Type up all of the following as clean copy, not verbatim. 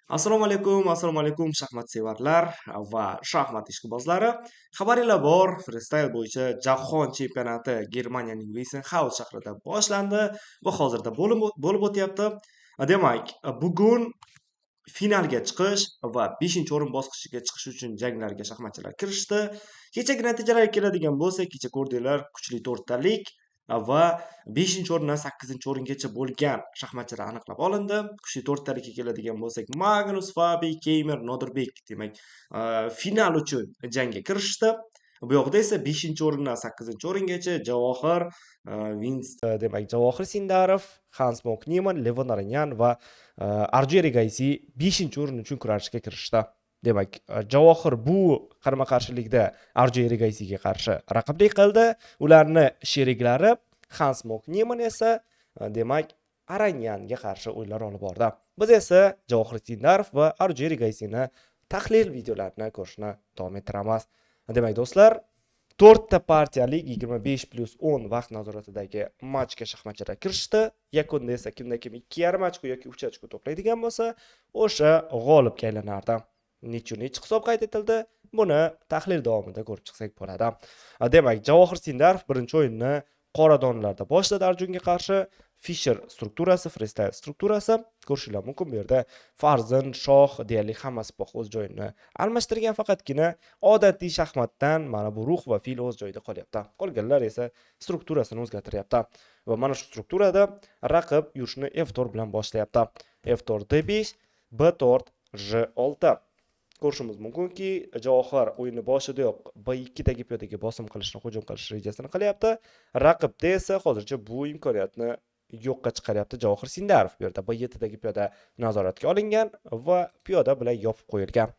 Assalomu alaykum, assalomu alaykum shaxmatsevarlar va shaxmat ishqibozlari. Xabaringlar bor, freestyle bo'yicha jahon chempionati Germaniyaning Wessenhaus shahrida boshlandi va hozirda bo'lib o'tyapti. Demak, bugun finalga chiqish va 5-o'rin bosqichiga chiqish uchun janglarga shaxmatchilar kirishdi. Kechagi natijalarga keladigan bo'lsak, kecha ko'rdinglar kuchli to'rttalik va 5-o'rindan 8-o'ringacha bo'lgan shaxmatchilar aniqlab olindi. Kuchli to'rttalikka keladigan bo'lsak, Magnus, Fabi, Keymer, Nodirbek, demak, final uchun jangga kirishdi. Bu yoqda esa 5-o'rindan 8-o'ringacha Javohir, Vins, demak, Javohir Sindarov, Hans Mok Niemann, Levon Aronyan va Arjun Erigaysi 5-o'rin uchun kurashga kirishdi. Demak, Javohir bu qarama-qarshilikda Arjun Erigaysiga qarshi raqiblik qildi. Ularni sheriklari Hans Mok Niemann esa, demak, Aranyanga qarshi o'yinlar olib bordi. Biz esa Javohir Sindarov va Arjun Erigaysini tahlil videolarini ko'rishni davom ettiramiz. Demak, do'stlar, to'rtta partiyalik 25 plus 10 vaqt nazoratidagi matchga shaxmatchilar kirishdi. Yakunda esa kimda kim 2,5 ochko yoki 3 ochko to'playdigan bo'lsa, o'sha g'olibga aylanardi. Necha necha hisob qayd etildi? Buni tahlil davomida ko'rib chiqsak bo'ladi. Demak, Javohir Sindarov birinchi o'yinni qora donlarda boshladi Arjunga qarshi. Fischer strukturasi, freestyle strukturasi ko'rishinglar mumkin. Bu yerda farzin, shoh, deyarli hamma sipoh o'z joyini almashtirgan, faqatgina odatiy shaxmatdan mana bu ruh va fil o'z joyida qolyapti. Qolganlar esa strukturasini o'zgartiryapti. Va mana shu strukturada raqib yurishni F4 bilan boshlayapti. F4 D5, B4 G6. Ko'rishimiz mumkinki, Javohir o'yinni boshidayoq B2 dagi piyodaga bosim qilishni, hujum qilish rejasini qilyapti. Raqibda esa hozircha bu imkoniyatni yo'qqa chiqaryapti Javohir Sindarov. Bu yerda B7 dagi piyoda nazoratga olingan va piyoda bilan yopib qo'yilgan.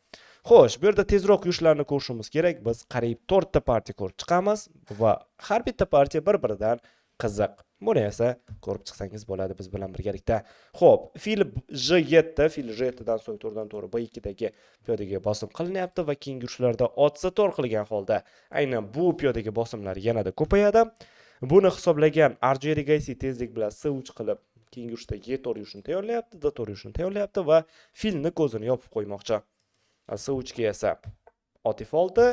Xo'sh, bu yerda tezroq yurishlarni ko'rishimiz kerak. Biz qariyb 4 ta partiya ko'rib chiqamiz va har bitta partiya bir-biridan qiziq. Buni esa ko'rib chiqsangiz bo'ladi biz bilan birgalikda. Xo'p, fil G7, fil G7 dan so'ng to'g'ridan to'g'ri B2 dagi piyodaga bosim qilinyapti va keyingi yurishlarda ot C4 qilgan holda aynan bu piyodaga bosimlar yanada ko'payadi. Buni hisoblagan Arjun Erigaysi tezlik bilan C3 qilib, keyingi yurishda E4 yurishini tayyorlayapti, D4 yurishini tayyorlayapti va filni ko'zini yopib qo'ymoqchi. C3 ga esa ot F6,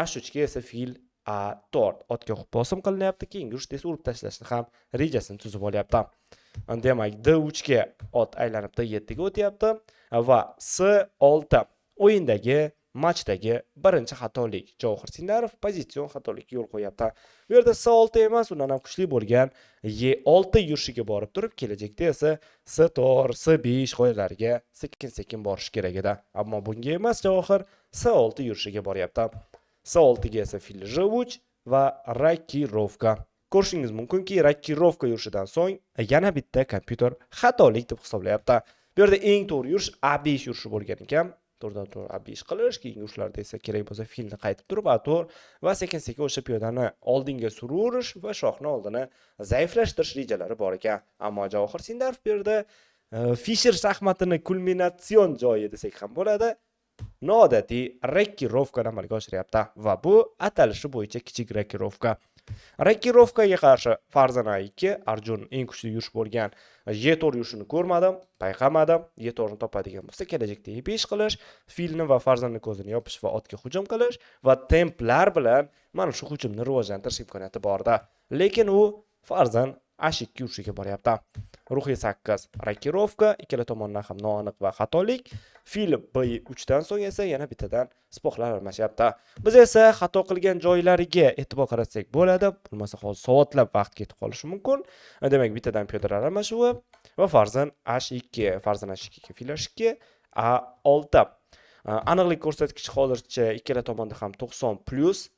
H3 ga esa fil A4. Otga bosim qilinyapti, keyingi yurishda esa urib tashlashni ham rejasini tuzib olyapti. Demak, D3 ga ot aylanib D7 ga o'tyapti va C6 o'yindagi matchdagi birinchi xatolik. Javohir Sindarov pozitsion xatolikka yo'l qo'yapti. Bu yerda C6 emas, undan ham kuchli bo'lgan E6 yurishiga borib turib, kelajakda esa C4, C5 g'oyalariga sekin-sekin borish kerak edi. Ammo bunga emas, Javohir C6 yurishiga boryapti. C6 ga esa fil G3 va rokirovka. Ko'rishingiz mumkinki, rokirovka yurishidan so'ng yana bitta kompyuter xatolik deb hisoblayapti. Bu yerda eng to'g'ri yurish A5 yurishi bo'lgan ekan. To'g'ridan to'g'ri A5 qilish, keyingi yurishlarda esa kerak bo'lsa filni qaytib turib A4 va sekin-sekin o'sha piyodani oldinga suraverish va shohni oldini zaiflashtirish rejalari bor ekan. Ammo Javohir Sindarov bu yerda Fischer shaxmatini kulminatsion joyi desak ham bo'ladi. Noodatiy rokirovkani amalga oshiryapti va bu atalishi bo'yicha kichik rokirovka. Rokirovkaga qarshi farzin A2, Arjun eng kuchli yurish bo'lgan E4 yurishini ko'rmadim, payqamadim. E4 ni topadigan bo'lsa, kelajakda E5 qilish, filni va farzinni ko'zini yopish va otga hujum qilish va templar bilan mana shu hujumni rivojlantirish imkoniyati bordi. Lekin u farzin H2 yurishiga boryapti. Ruh E8 rokirovka, ikkala tomondan ham noaniq va xatolik. Fil B3 dan so'ng esa yana bittadan sipohlar almashyapti. Biz esa xato qilgan joylariga e'tibor qaratsak bo'ladi. Bo'lmasa hozir soatlab vaqt ketib qolishi mumkin. Demak, bittadan piyodalar almashuvi va farzin H2, farzin H2 ga fil H2, A6. Aniqlik ko'rsatkichi hozircha ikkala tomonda ham 90 plus.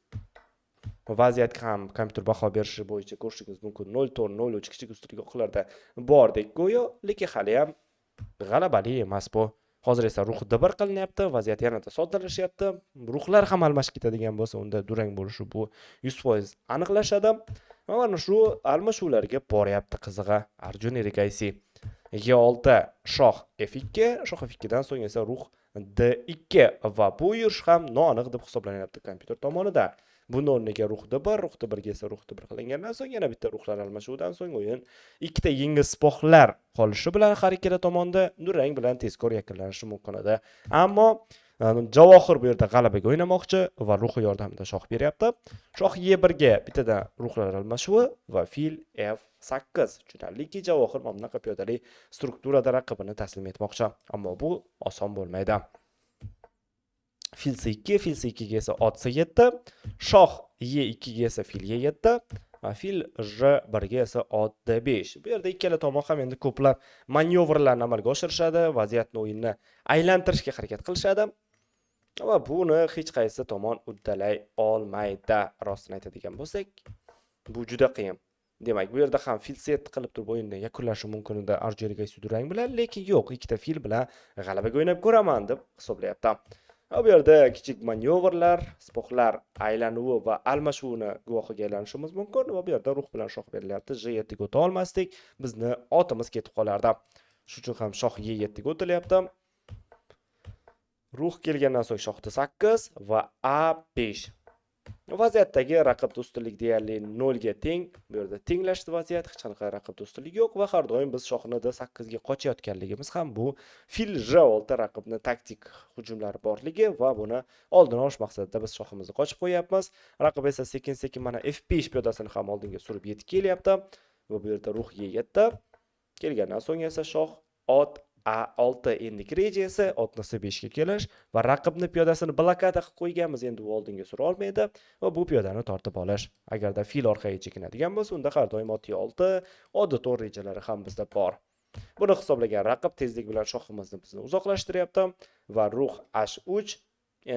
Vaziyatga ham kompyuter baho berishi bo'yicha ko'rishingiz mumkin, 0.4, 0.3 kichik ustunlik oqlarda bordek go'yo, lekin hali ham g'alabali emas bu. Hozir esa ruh D1 qilinyapti, vaziyat yanada soddalashyapti. Ruhlar ham almashib ketadigan bo'lsa, unda durang bo'lishi bu 100% aniqlashadi. Va mana shu almashuvlarga boryapti qizig'i Arjun Erigaysi. E6, shoh F2, shoh F2 dan so'ng esa ruh D2 va bu yurish ham noaniq deb hisoblanyapti kompyuter tomonidan. Buni o'rniga rux D1, rux D1 ga esa rux D1 qilingandan so'ng yana bitta ruxlar almashuvidan so'ng o'yin ikkita yengil sipohlar qolishi bilan har ikkala tomonda durang bilan tezkor yakunlanishi mumkin edi. Ammo Javohir bu yerda g'alabaga o'ynamoqchi va ruhi yordamida shoh beryapti. Shoh E1 ga bittadan ruhlar almashuvi va fil F8. Tushunarliki, Javohir mana bunaqa piyodali strukturada raqibini taslim etmoqchi. Ammo bu oson bo'lmaydi. Fil C2, fil C2 ga esa ot C7, shoh E2 ga esa fil E7 va fil J1 ga esa ot D5. Bu yerda ikkala tomon ham endi ko'plab manyovrlarni amalga oshirishadi, vaziyatni, o'yinni aylantirishga harakat qilishadi. Va buni hech qaysi tomon uddalay olmaydi. Rostini aytadigan bo'lsak, bu juda qiyin. Demak, bu yerda ham fil C7 qilib turib o'yinni yakunlashi mumkin edi Arju Erigaysi durang bilan, lekin yo'q, ikkita fil bilan g'alabaga o'ynab ko'raman deb hisoblayapti. Va bu yerda kichik manyovrlar, sipohlar aylanuvi va almashuvini guvohiga aylanishimiz mumkin va bu yerda ruh bilan shoh berilyapti. J7 ga o'ta olmasdik, bizni otimiz ketib qolardi. Shuning uchun ham shoh E7 ga o'tilyapti. Ruh kelgandan so'ng shoh D8 va A5. Vaziyatdagi raqib ustunlik deyarli 0 ga teng. Bu yerda tenglashdi vaziyat, hech qanaqa raqib ustunligi yo'q va har doim biz shohni D8 ga qochayotganligimiz ham bu fil J6 raqibni taktik hujumlari borligi va buni oldini olish maqsadida biz shohimizni qochib qo'yapmiz. Raqib esa sekin-sekin mana F5 piyodasini ham oldinga surib yetib kelyapti va bu yerda ruh E7 kelgandan so'ng esa shoh ot A6. Endigi reja esa otni C5 ga kelish va raqibni piyodasini blokada qilib qo'yganmiz, endi u oldinga sura olmaydi va bu piyodani tortib olish. Agarda fil orqaga chekinadigan bo'lsa, unda har doim ot E6, ot D4 rejalari ham bizda bor. Buni hisoblagan raqib tezlik bilan shohimizni bizni uzoqlashtiryapti va ruh H3.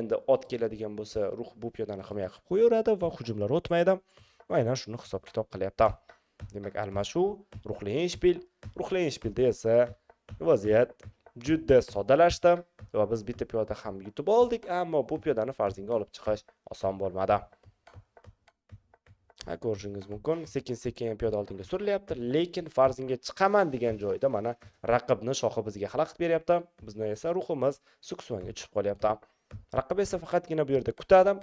Endi ot keladigan bo'lsa, ruh bu piyodani himoya qilib qo'yaveradi va hujumlar o'tmaydi va aynan shuni hisob-kitob qilyapti. Demak, almashuv, ruhli enshpil, ruhli enshpilda esa vaziyat juda soddalashdi va biz bitta piyoda ham yutib oldik, ammo bu piyodani farzinga olib chiqish oson bo'lmadi. Ha, ko'rishingiz mumkin, sekin-sekin piyoda oldinga surilyapti, lekin farzinga chiqaman degan joyda mana raqibni shohi bizga xalaqit beryapti. Bizni esa ruhimiz suksuvanga tushib qolyapti. Raqib esa faqatgina bu yerda kutadi.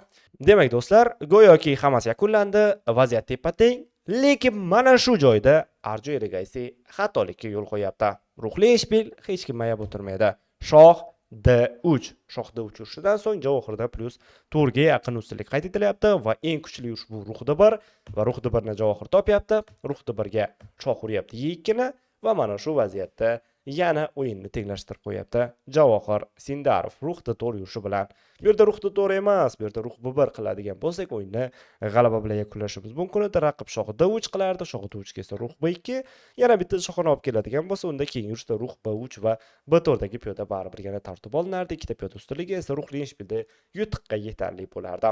Demak, do'stlar, go'yoki hammasi yakunlandi, vaziyat tepa-teng, lekin mana shu joyda Arju Erigaysi xatolikka yo'l qo'yapti. Ruhli enshpil hech kim ayab o'tirmaydi. Shoh D3, shoh D3 urishidan so'ng Javohirda plyus 4 ga yaqin ustunlik qayd etilyapti va eng kuchli yurish bu ruh D1 va ruh D1 ni Javohir topyapti. Ruh D1 ga shoh uryapti E2 ni va mana shu vaziyatda yana o'yinni tenglashtirib qo'yapti Javohir Sindarov ruh D4 yurishi bilan. Bu yerda ruh D4 emas, bu yerda ruh B1 qiladigan bo'lsak, o'yinni g'alaba bilan yakunlashimiz mumkin edi. Raqib shoh D3 qilardi, shoh D3 ga esa ruh B2, yana bitta shohini olib keladigan bo'lsa, unda keyingi yurishda ruh B3 va B4 dagi piyoda baribir yana tortib olinardi. Ikkita piyoda ustunligi esa ruhli enshpilda yutuqqa yetarli bo'lardi.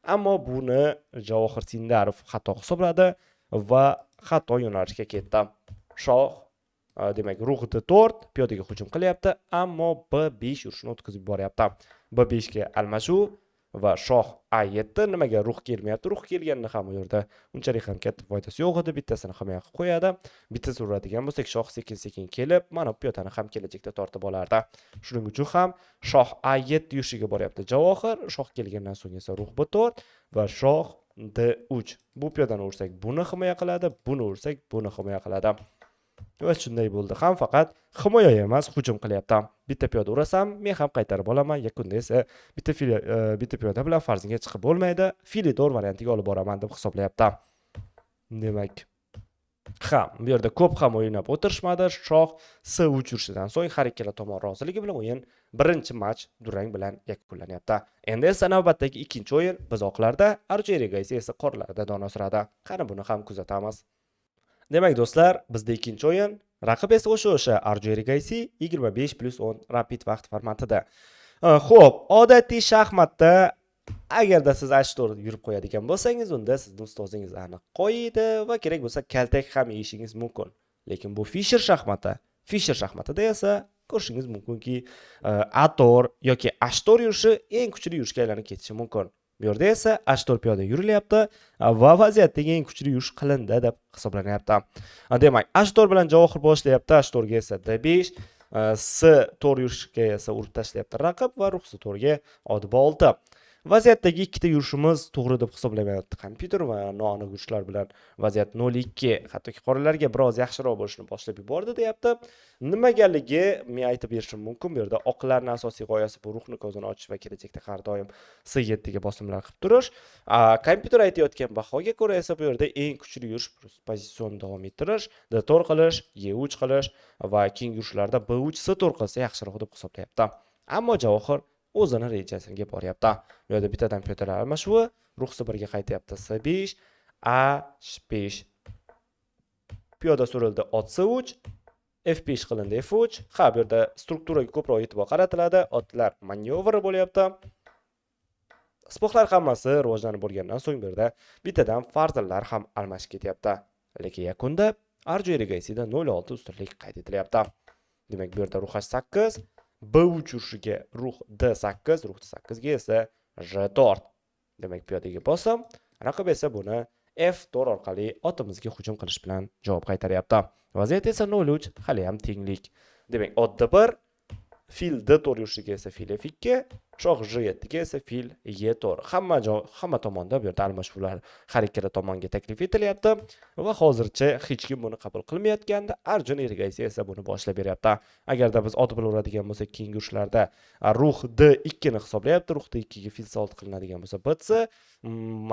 Ammo buni Javohir Sindarov xato hisobladi va xato yo'nalishga ketdi. Shoh, demak, ruh D4 piyodaga hujum qilyapti, ammo B5 yurishini o'tkazib yuboryapti. B5 ga almashuv va shoh A7. Nimaga ruh kelmayapti? Ruh kelganini ham u yerda unchalik ham katta foydasi yo'q edi. Bittasini himoya qilib qo'yadi. Bittasi uradigan bo'lsak, shoh sekin-sekin kelib, mana bu piyodani ham kelajakda tortib olardi. Shuning uchun ham shoh A7 yurishiga boryapti Javohir. Shoh kelgandan so'ng esa ruh B4 va shoh D3. Bu piyodani ursak, buni himoya qiladi, buni ursak, buni himoya qiladi. Va shunday bo'ldi ham, faqat himoya emas, hujum qilyapti. Bitta piyoda urasam, men ham qaytarib olaman. Yakunda esa bitta piyoda bilan farzinga chiqib bo'lmaydi. Filidor variantiga olib boraman deb hisoblayapti. Demak, ha, bu yerda ko'p ham o'ynab o'tirishmadi. Shoh C3 yurishidan so'ng har ikkala tomon roziligi bilan o'yin birinchi match durang bilan yakunlanyapti. Endi esa navbatdagi ikkinchi o'yin biz oqlarda, Arju Erigaysi esa qorlarda dona suradi. Qani buni ham kuzatamiz. Demak, do'stlar, bizda ikkinchi o'yin, raqib esa o'sha Arju Erigaysi 25+10 rapid vaqt formatida. Xo'p, odatiy shaxmatda agarda siz H4 yurib qo'yadigan bo'lsangiz, unda sizni ustozingiz aniq qo'yadi va kerak bo'lsa kaltak ham yeyishingiz mumkin. Lekin bu Fischer shaxmati. Fischer shaxmatida esa ko'rishingiz mumkinki, A4 yoki H4 yurishi eng kuchli yurishga aylanib ketishi mumkin. Bu yerda esa H4 piyoda yurilyapti va vaziyatdagi eng kuchli yurish qilindi deb hisoblanyapti. Demak, H4 bilan Javohir boshlayapti, H4 ga esa D5, C to'rt yurishga esa urib tashlayapti raqib va ruh C to'rtga ot B6. Vaziyatdagi ikkita yurishimiz to'g'ri deb hisoblamayapti kompyuter va noaniq yurishlar bilan vaziyat 0-2, hattoki qoralarga biroz yaxshiroq bo'lishini boshlab yubordi deyapti. Nimagaligi men aytib berishim mumkin. Bu yerda oqlarning asosiy g'oyasi bu ruhni ko'zini ochish va kelajakda har doim C7 ga bosimlar qilib turish. Kompyuter aytayotgan bahoga ko'ra esa bu yerda eng kuchli yurish pozitsiyonni davom ettirish, D4 qilish, E3 qilish va keyingi yurishlarda B3 C4 qilsa yaxshiroq deb hisoblayapti. Ammo Javohir o'zini rejasiga boryapti. Bu yerda bittadan piyodalar almashuvi, ruh C1 ga qaytyapti, C5, A5. Piyoda surildi, ot C3, F5 qilindi, F3. Ha, bu yerda strukturaga ko'proq e'tibor qaratiladi, otlar manyovri bo'lyapti. Sipohlar hammasi rivojlanib bo'lgandan so'ng bu yerda bittadan farzandlar ham almashib ketyapti. Lekin yakunda Arjun Erigaisida 0-6 ustunlik qayd etilyapti. Demak, bu yerda ruh H8, B3 yurishiga ruh D8, ruh D8 ga esa J4. Demak, piyodaga bosim, raqib esa buni F4 orqali otimizga hujum qilish bilan javob qaytaryapti. Vaziyat esa 0-3, hali ham tenglik. Demak, ot D1, fil D4 yurishiga esa fil F2, shoh J7 ga esa fil E4. Hamma tomonda bu yerda almashuvlar har ikkala tomonga taklif etilyapti va hozircha hech kim buni qabul qilmayotganda Arjun Erigaisi esa buni boshlab beryapti. Agarda biz ot bilan uradigan bo'lsak, keyingi urishlarda ruh D2 ni hisoblayapti. Ruh D2 ga fil C6 qilinadigan bo'lsa BC,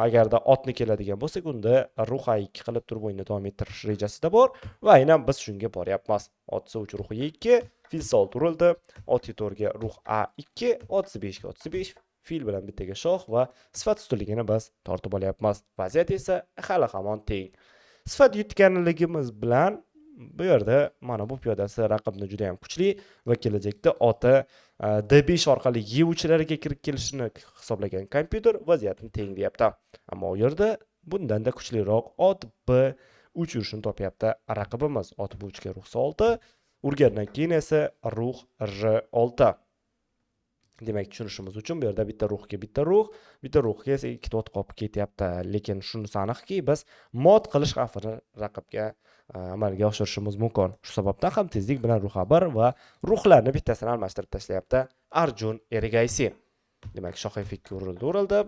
agarda otni keladigan bo'lsak, unda ruh A2 qilib turib o'yinni davom ettirish rejasida bor va aynan biz shunga boryapmiz. Ot C3, ruh E2, fil C6 urildi, ot E4 ga ruh A2, ot C5 ga ot C5, fil bilan bittaga shoh va sifat ustunligini biz tortib olyapmiz. Vaziyat esa hali hamon teng. Sifat yutganligimiz bilan bu yerda mana bu piyodasi raqibni juda ham kuchli va kelajakda oti D5 orqali E3larga kirib kelishini hisoblagan kompyuter vaziyatni teng deyapti. Ammo u yerda bundan-da kuchliroq ot B3 yurishini topyapti raqibimiz. Ot B3 ga ruh C6, urgandan keyin esa ruh R6. Demak, tushunishimiz uchun bu yerda bitta ruhga bitta ruh, bitta ruhga esa ikkita ot qolib ketyapti. Lekin shunisi aniqki, biz mot qilish xavfini raqibga amalga oshirishimiz mumkin. Shu sababdan ham tezlik bilan ruh A1 va ruhlarni bittasini almashtirib tashlayapti Arjun Erigaisi. Demak, shoh F2 urildi, urildi.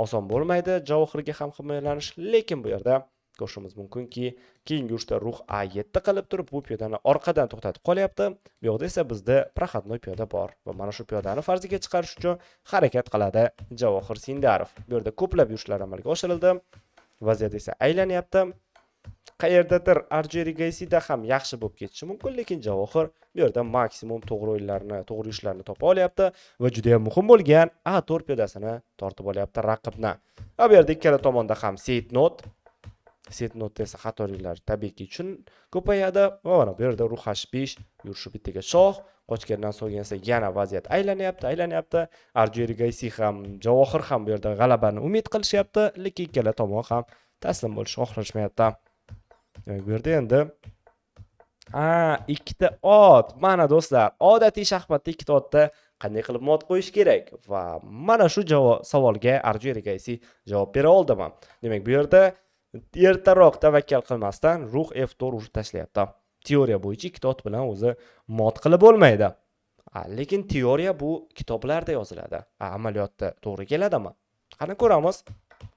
Oson bo'lmaydi Javohirga ham himoyalanish, lekin bu yerda ko'rishimiz mumkinki, keyingi urishda ruh A7 qilib turib bu piyodani orqadan to'xtatib qolyapti. Bu yoqda esa bizda проходной piyoda bor va mana shu piyodani farziga chiqarish uchun harakat qiladi Javohir Sindarov. Bu yerda ko'plab yurishlar amalga oshirildi. Vaziyat esa aylanyapti. Qayerdadir Arjun Erigaisida ham yaxshi bo'lib ketishi mumkin, lekin Javohir bu yerda maksimum to'g'ri o'yinlarni, to'g'ri yurishlarni topa olyapti va juda ham muhim bo'lgan A4 piyodasini tortib olyapti raqibni. Va bu yerda ikkala tomonda ham Seytnot, Seytnotda esa xatoliklar tabiiyki uchun ko'payadi va mana bu yerda ruh H5 yurishi bittaga shoh, qochgandan so'ng esa yana vaziyat aylanyapti, aylanyapti. Arjun Erigaisi ham, Javohir ham bu yerda g'alabani umid qilishyapti, lekin ikkala tomon ham taslim bo'lishni xohlashmayapti. Demak, bu yerda endi ikkita ot. Mana do'stlar, odatiy shaxmatda ikkita otda qanday qilib mot qo'yish kerak va mana shu savolga Arjun Erigaisi javob bera oldimi? Demak, bu yerda ertaroq tavakkal qilmasdan ruh F4 urib tashlayapti. Teoriya bo'yicha ikkita ot bilan o'zi mot qilib bo'lmaydi. Lekin teoriya bu kitoblarda yoziladi. Amaliyotda to'g'ri keladimi? Qani ko'ramiz.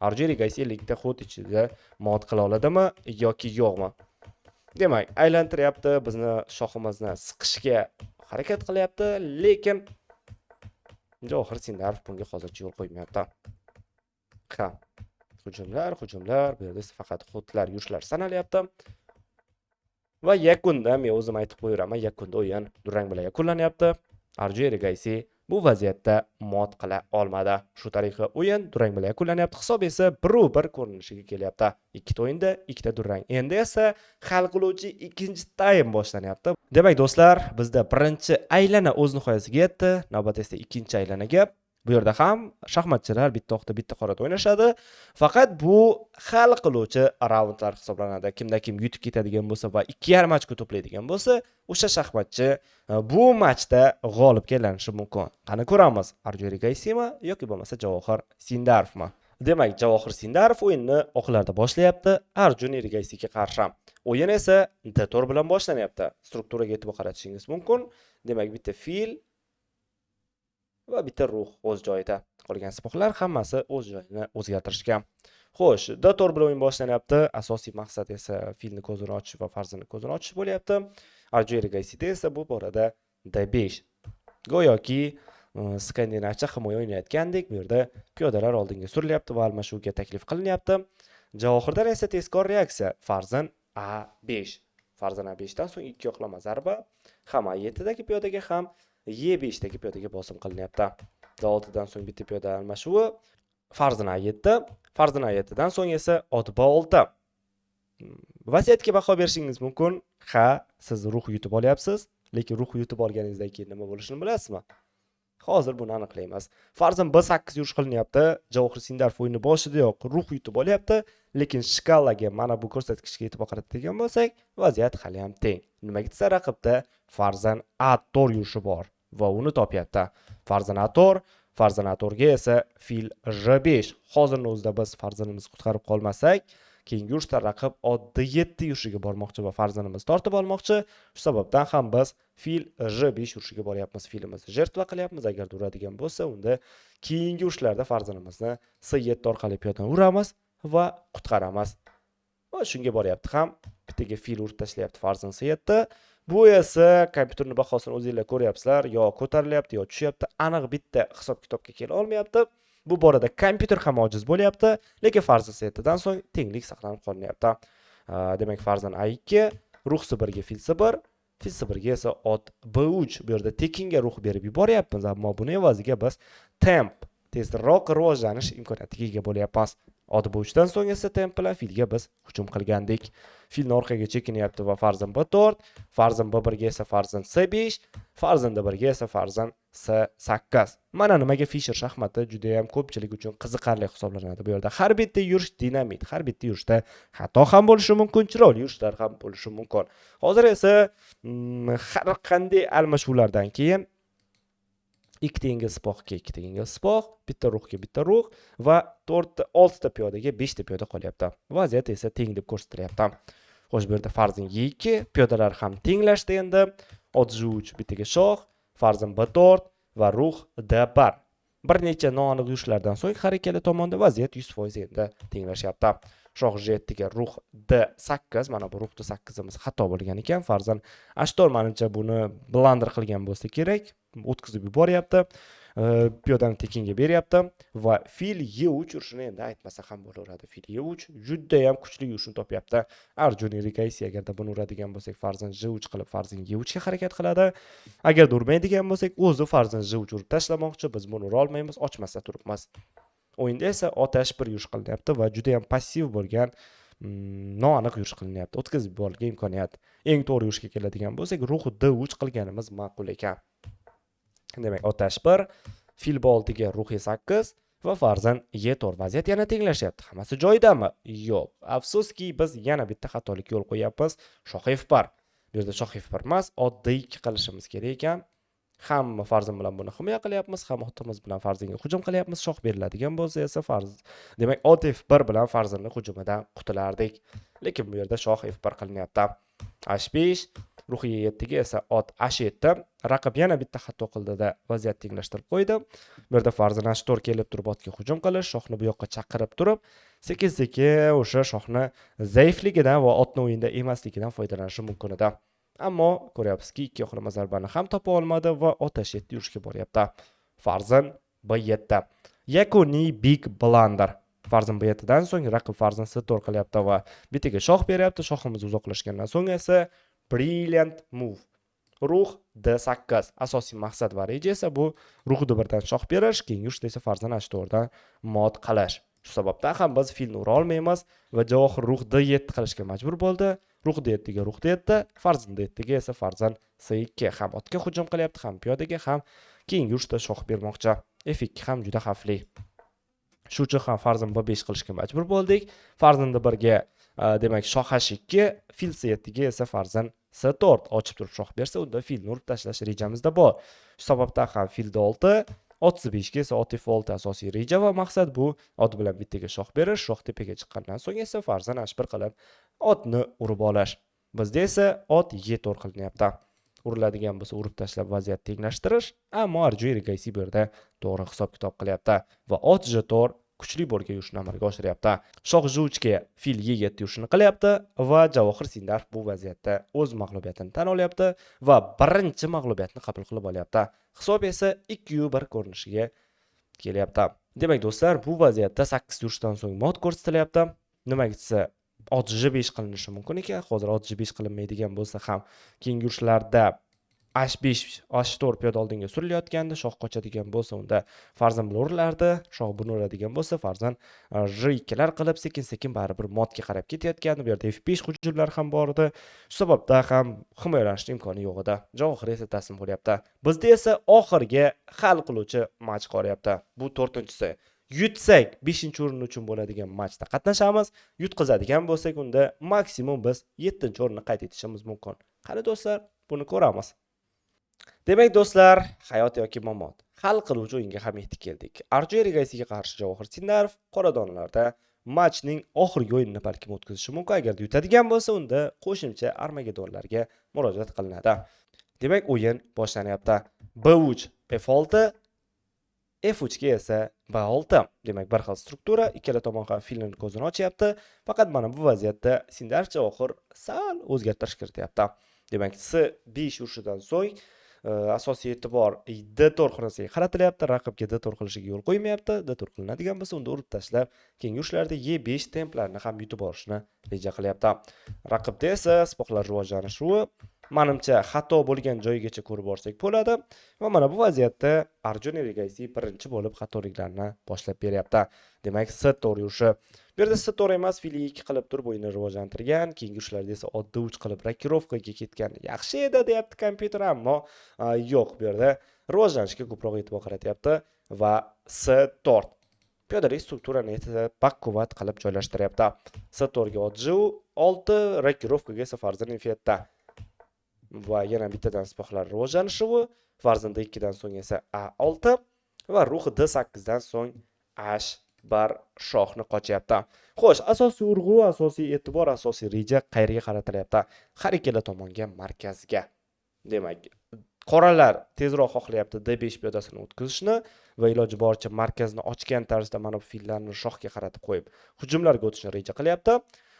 Arjun Erigaisi 50 ta xod ichida mot qila oladimi yoki yo'qmi? Demak, aylantiryapti, bizni shohimizni siqishga harakat qilyapti, lekin Javohir Sindarov bunga hozircha yo'l qo'ymayapti. Ha. Hujumlar, hujumlar, bu yerda esa faqat xodlar, yurishlar sanalyapti. Va yakunda men o'zim aytib qo'yiraman, yakunda o'yin durang bilan yakunlanyapti. Arjun Erigaisi bu vaziyatda mot qila olmadi. Shu tariqa o'yin durang bilan yakunlanyapti. Hisob esa 1-1 ko'rinishiga kelyapti. Ikkita o'yinda ikkita durang. Endi esa hal qiluvchi ikkinchi taym boshlanyapti. Demak do'stlar, bizda birinchi aylana o'z nihoyasiga yetdi. Navbat esa ikkinchi aylanaga. Bu yerda ham shaxmatchilar bitta oqda bitta qorada o'ynashadi. Faqat bu hal qiluvchi raundlar hisoblanadi. Kimda kim yutib ketadigan bo'lsa va ikki yarim ochko to'playdigan bo'lsa, o'sha shaxmatchi bu matchda g'olibga aylanishi mumkin. Qani ko'ramiz, Arjun Erigaisimi yoki bo'lmasa Javohir Sindarovmi? Demak, Javohir Sindarov o'yinni oqlarda boshlayapti Arjun Erigaisiga qarshi. O'yin esa D4 bilan boshlanyapti. Strukturaga e'tibor qaratishingiz mumkin. Demak, bitta fil, Va bitta ruh o'z joyida. Qolgan sipohlar hammasi o'z joyini o'zgartirishgan. Xo'sh, D4 bilan o'yin boshlanyapti. Asosiy maqsad esa filni ko'zini ochish va farzini ko'zini ochish bo'lyapti. Arjun Erigaisida esa bu borada D5. Go'yoki skandinavcha himoya o'ynayotgandek, bu yerda piyodalar oldinga surilyapti va almashuvga taklif qilinyapti. Javohirdan esa tezkor reaksiya. Farzin A5. Farzin A5 dan so'ng ikki yoqlama zarba. Ham A7 dagi piyodaga, ham E5 dagi piyodaga bosim qilinyapti. D6 dan so'ng bitta piyoda almashuvi. Farzin A7, Farzin A7 dan so'ng esa ot B6. Vaziyatga baho berishingiz mumkin. Ha, siz ruh yutib olyapsiz, lekin ruh yutib olganingizdan keyin nima bo'lishini bilasizmi? Hozir buni aniqlaymiz. Farzin B8 yurish qilinyapti. Javohir Sindarov o'yinni boshidayoq ruh yutib olyapti, lekin shkalaga, mana bu ko'rsatkichga e'tibor qaratadigan bo'lsak, vaziyat hali ham teng. Nimaga desa, raqibda Farzin A4 yurishi bor va uni topyapti. Farzin A4, Farzin A4 ga esa fil R5. Hozirning o'zida biz farzinimizni qutqarib qolmasak, keyingi yurishda raqib ot D7 yurishiga bormoqchi va farzinimizni tortib olmoqchi. Shu sababdan ham biz fil R5 yurishiga boryapmiz. Filimizni жертва qilyapmiz. Agar uradigan bo'lsa, unda keyingi yurishlarda farzinimizni C7 orqali piyodani uramiz va qutqaramiz. Va shunga boryapti ham. Bittaga fil urib tashlayapti farzin C7. Bu esa kompyuterning bahosini o'zingizlar ko'ryapsizlar, yo ko'tarilyapti, yo tushyapti. Aniq bitta hisob-kitobga kela olmayapti. Bu borada kompyuter ham ojiz bo'lyapti, lekin farzin C7 dan so'ng tenglik saqlanib qolinyapti. Demak, farzin A2, ruh C1 ga fil C1, fil C1 ga esa ot B3. Bu yerda tekinga ruh berib yuboryapmiz, ammo buni evaziga biz temp, tezroq rivojlanish imkoniyatiga ega bo'lyapmiz. Ot B3 dan so'ng esa temp bilan filga biz hujum qilgandik. Filni orqaga chekinyapti va farzin B4, farzin B1 ga esa farzin C5, farzin D1 ga esa farzin C8. Mana nimaga Fischer shaxmati juda ham ko'pchilik uchun qiziqarli hisoblanadi. Bu yerda har bitta yurish dinamit, har bitta yurishda xato ham bo'lishi mumkin, chiroyli yurishlar ham bo'lishi mumkin. Hozir esa har qanday almashuvlardan keyin ikkita yengil sipohga ikkita yengil sipoh, bitta ruhga bitta ruh va to'rtta, oltita piyodaga beshta piyoda qolyapti. Vaziyat esa teng deb ko'rsatilyapti. Xo'sh, bu yerda farzin E2, piyodalar ham tenglashdi endi. Ot G3, bittaga shoh, farzin B4 va ruh D1. Bir necha noaniq yurishlardan so'ng har ikkala tomonda vaziyat 100% endi tenglashyapti. Shoh G7 ga ruh D8, mana bu ruh D8imiz xato bo'lgan ekan. Farzin H4, menimcha buni blunder qilgan bo'lsa kerak, o'tkazib yuboryapti. Piyodani tekinga beryapti va fil E3 yurishini endi aytmasa ham bo'laveradi. Fil E3 juda ham kuchli yurishni topyapti. Arjun Erigaisi agarda buni uradigan bo'lsak, farzin G3 qilib farzin E3 ga harakat qiladi. Agarda urmaydigan bo'lsak, o'zi farzin G3 urib tashlamoqchi, biz buni ura olmaymiz, ochmasa turibmiz. O'yinda esa ot H1 yurish qilinyapti va juda ham passiv bo'lgan noaniq yurish qilinyapti. O'tkazib yuborilgan imkoniyat. Eng to'g'ri yurishga keladigan bo'lsak, ruh D3 qilganimiz ma'qul ekan. Demak, ot H1, fil B6 ga ruh E8 va farzin E4. Vaziyat yana tenglashyapti. Hammasi joyidami? Yo'q. Afsuski, biz yana bitta xatolik yo'l qo'yapmiz. Shoh F1. Bu yerda shoh F1 emas, ot D2 qilishimiz kerak ekan. Hamma farzin bilan buni himoya qilyapmiz, ham otimiz bilan farzinga hujum qilyapmiz. Shoh beriladigan bo'lsa esa farz, demak, ot F1 bilan farzinni hujumidan qutulardik. Lekin bu yerda shoh F1 qilinyapti. H5, ruh E7 ga esa ot H7. Raqib yana bitta xato qildida vaziyat tenglashtirib qo'ydi. Bu yerda farzin H4 kelib turib otga hujum qilish, shohni bu yoqqa chaqirib turib, sekin-sekin o'sha shohni zaifligidan va otni o'yinda emasligidan foydalanishi mumkin edi. Ammo ko'ryapsizki, ikki yoqlama zarbani ham topa olmadi va ot H7 yurishga boryapti. Farzin B7. Yakuniy big blunder. Farzin B7 dan so'ng raqib farzin C4 qilyapti va bitiga shoh beryapti. Shohimiz uzoqlashgandan so'ng esa brilliant move. Ruh D8. Asosiy maqsad va reja esa bu ruh D1 dan shoh berish, keyingi yurishda esa farzin H4 dan mot qilish. Shu sababdan ham biz filni ura olmaymiz va Javohir ruh D7 qilishga majbur bo'ldi. Ruh D7 ga ruh D7, farzin D7 ga esa farzin C2. Ham otga hujum qilyapti, ham piyodaga, ham keyingi yurishda shoh bermoqchi. F2 ham juda xavfli. Shu uchun ham farzin B5 qilishga majbur bo'ldik. Farzin D1 ga demak shoh H2, fil C7 ga esa farzin C4 ochib turib shoh bersa, unda filni urib tashlash rejamizda bor. Shu sababdan ham fil D6, ot C5 ga esa ot F6 asosiy reja va maqsad bu ot bilan bittaga shoh berish, shoh tepaga chiqqandan so'ng esa farzin H1 qilib otni urib olish. Bizda esa ot E4 qilinyapti. Uriladigan bo'lsa urib tashlab vaziyat tenglashtirish, ammo Arjun Erigaisi bu yerda to'g'ri hisob-kitob qilyapti va ot G4 kuchli bo'lgan yurishni amalga oshiryapti. Shoh G3 ga fil E7 yurishini qilyapti va Javohir Sindarov bu vaziyatda o'z mag'lubiyatini tan olyapti va birinchi mag'lubiyatni qabul qilib olyapti. Hisob esa 2-1 ko'rinishiga kelyapti. Demak do'stlar, bu vaziyatda 8 yurishdan so'ng mot ko'rsatilyapti. Nimaga desa ot G5 qilinishi mumkin ekan. Hozir ot G5 qilinmaydigan bo'lsa ham keyingi yurishlarda H5, H4 piyoda oldinga surilayotganda shoh qochadigan bo'lsa unda farzand bilan urilardi, shoh buni uradigan bo'lsa farzand G2lar qilib sekin-sekin baribir motga qarab ketayotgandi. Bu yerda F5 hujumlari ham bor edi. Shu sababdan ham himoyalanishning imkoni yo'q edi. Javohir esa taslim bo'lyapti. Bizda esa oxirgi hal qiluvchi match qolyapti. Bu 4-chisi. Yutsak 5-o'rin uchun bo'ladigan matchda qatnashamiz. Yutqizadigan bo'lsak unda maksimum biz 7-o'rinni qayd etishimiz mumkin. Qani do'stlar, buni ko'ramiz. Demak do'stlar, hayot yoki mamot. Hal qiluvchi o'yinga ham yetib keldik. Arjun Erigaisiga qarshi Javohir Sindarov qoradonlarda matchning oxirgi o'yinini balkim o'tkazishi mumkin. Agar yutadigan bo'lsa, unda qo'shimcha Armageddonlarga murojaat qilinadi. Demak, o'yin boshlanyapti. B3 F6, F3 ga esa B6. Demak, bir xil struktura, ikkala tomon ham filning ko'zini ochyapti. Faqat mana bu vaziyatda Sindarov Javohir sal o'zgartirish kirityapti. Demak, C5 urishidan so'ng asosiy e'tibor D4 xonasiga qaratilyapti. Raqibga D4 qilishiga yo'l qo'ymayapti. D4 qilinadigan bo'lsa, unda urib tashlab, keyingi urishlarda E5 templarni ham yutib olishni reja qilyapti. Raqibda esa sipohlar rivojlanishi manimcha xato bo'lgan joyigacha ko'rib borsak bo'ladi va mana bu vaziyatda Arjun Erigaisi birinchi bo'lib xatoliklarni boshlab beryapti. Demak, C4 yurishi. Bu yerda C4 emas, fil E2 qilib turib o'yinni rivojlantirgan, keyingi yurishlarda esa oddiy 3 qilib rokirovkaga ketgan. Yaxshi edi deyapti kompyuter, ammo yo'q, bu yerda rivojlanishga ko'proq e'tibor qaratyapti va C4 piyodalik strukturani esa baquvvat qilib joylashtiryapti. C4 ga ot G6, rokirovkaga esa farzand F7. Va yana bittadan sipohlar rivojlanishi, farzand D2 dan so'ng esa A6 va ruh D8 dan so'ng H1 shohni qochyapti. Xo'sh, asosiy urg'u, asosiy e'tibor, asosiy reja qayerga qaratilyapti? Har ikkala tomonga, markazga. Demak, qoralar tezroq xohlayapti D5 piyodasini o'tkazishni va iloji boricha markazni ochgan tarzda mana bu fillarni shohga qaratib qo'yib, hujumlarga o'tishni reja qilyapti.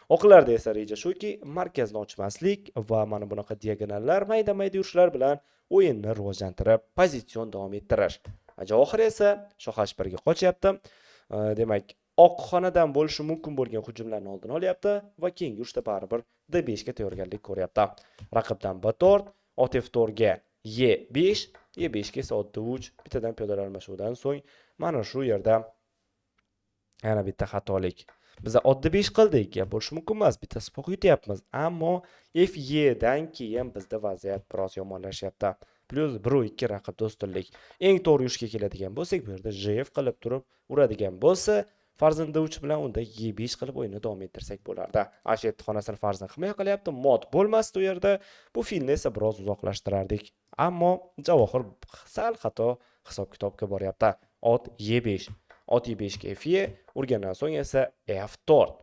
Oqlarda esa reja shuki, markazni ochmaslik va mana bunaqa diagonallar, mayda-mayda yurishlar bilan o'yinni rivojlantirib, pozitsion davom ettirish. Javohir esa shoh H1 ga qochyapti. Demak, oq xonadan bo'lishi mumkin bo'lgan hujumlarni oldini olyapti va keyingi yurishda baribir D5 ga tayyorgarlik ko'ryapti. Raqibdan B4, ot F4 ga E5, E5 ga esa ot D3, bittadan piyodalar almashuvidan so'ng mana shu yerda yana bitta xatolik. Biz ot D5 qildik, gap bo'lishi mumkin emas, bitta sipoh yutyapmiz, ammo FE dan keyin bizda vaziyat biroz yomonlashyapti. Plyus 1-2 raqibda ustunlik. Eng to'g'ri yurishga keladigan bo'lsak, bu yerda GF qilib turib uradigan bo'lsa, farzand D3 bilan unda E5 qilib o'yinni davom ettirsak bo'lardi. H7 xonasini farzand himoya qilyapti, mot bo'lmasdi u yerda. Bu filni esa biroz uzoqlashtirardik. Ammo Javohir sal xato hisob-kitobga boryapti. Ot E5, ot E5 ga FE urgandan so'ng esa F4.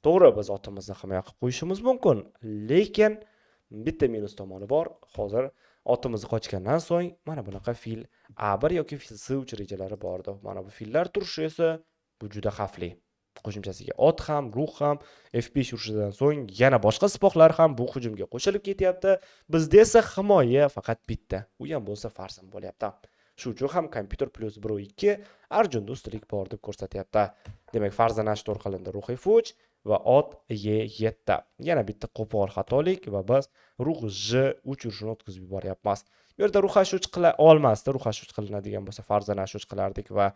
To'g'ri, biz otimizni himoya qilib qo'yishimiz mumkin, lekin bitta minus tomoni bor. Hozir otimizni qochgandan so'ng mana bunaqa fil A1 yoki fil C3 rejalari bor edi. Mana bu fillar turishi esa bu juda xavfli. Qo'shimchasiga ot ham, ruh ham F5 urishidan so'ng yana boshqa sipohlar ham bu hujumga qo'shilib ketyapti. Bizda esa himoya faqat bitta. U ham bo'lsa farzand bo'lyapti. Shu uchun ham kompyuter plyus 1-2 Arjunda ustunlik bor deb ko'rsatyapti. Demak, farzand H4 qilindi, ruh F3 va ot E7. Yana bitta qo'pol xatolik va biz ruh J3 yurishini o'tkazib yuboryapmiz. Bu yerda ruh H3 qila olmasdi. Ruh H3 qilinadigan bo'lsa farzand H3 qilardik va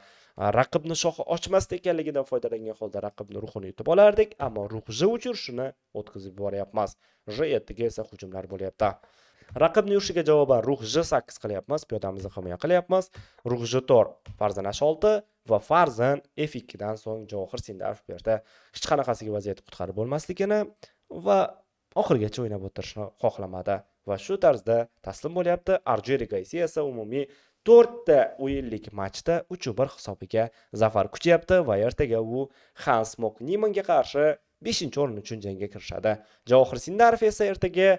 raqibni shoxi ochmasdi ekanligidan foydalangan holda raqibni ruhini yutib olardik, ammo ruh J3 yurishini o'tkazib yuboryapmiz. J7 ga esa hujumlar bo'lyapti. Raqibni yurishiga javoban ruh J8 qilyapmiz, piyodamizni himoya qilyapmiz. Ruh J4, farzand H6 va farzand F2 dan so'ng Javohir Sindarov bu yerda hech qanaqasiga vaziyatni qutqarib bo'lmasligini va oxirigacha o'ynab o'tirishni xohlamadi va shu tarzda taslim bo'lyapti. Arjun Erigaisi esa umumiy 4 ta o'yinlik matchda 3-1 hisobiga zafar kuchyapti va ertaga u Hans Mok Nimanga qarshi 5-o'rin uchun jangga kirishadi. Javohir Sindarov esa ertaga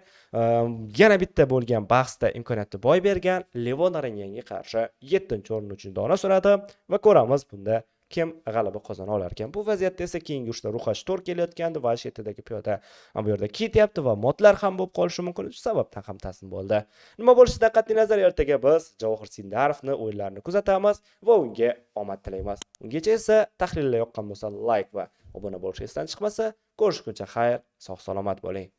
yana bitta bo'lgan bahsda imkoniyatni boy bergan Levon Aronyanga qarshi 7-o'rin uchun dona suradi va ko'ramiz bunda kim g'alaba qozona olar ekan. Bu vaziyatda esa keyingi uchta rux H4 kelayotgandi va H7dagi piyoda bu yerda ketyapti va motlar ham bo'lib qolishi mumkin. Shu sababdan ham taslim bo'ldi. Nima bo'lishidan qat'iy nazar, ertaga biz Javohir Sindarovni o'yinlarini kuzatamiz va unga omad tilaymiz. Ungacha esa tahlillar yoqqan bo'lsa, like va obuna bo'lish esdan chiqmasa, ko'rishguncha xayr, sog' salomat bo'ling.